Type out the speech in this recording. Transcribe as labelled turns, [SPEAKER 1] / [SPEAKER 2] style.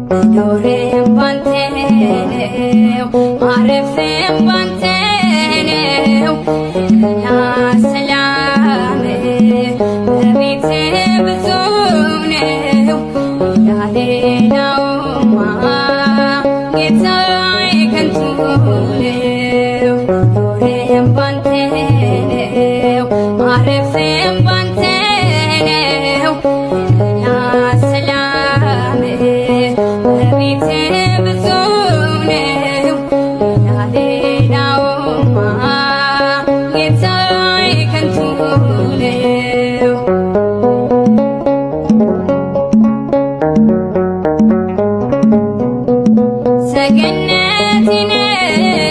[SPEAKER 1] መኖሬም ባንተ ነው፣ ማረፌም ባንተ ነው። ያ ሰላም በቤቴ ብዙ ነው። ሌላውማ ጌታዬ ከንቱ ነው። መኖሬም ባንተ ነው፣ ማረፌም ባንተ ነው። ያ ሰላም በቤቴ ብዙ ነው። ሌላውማ ጌታዬ ከንቱ ነው። ሰገነቴ ነህ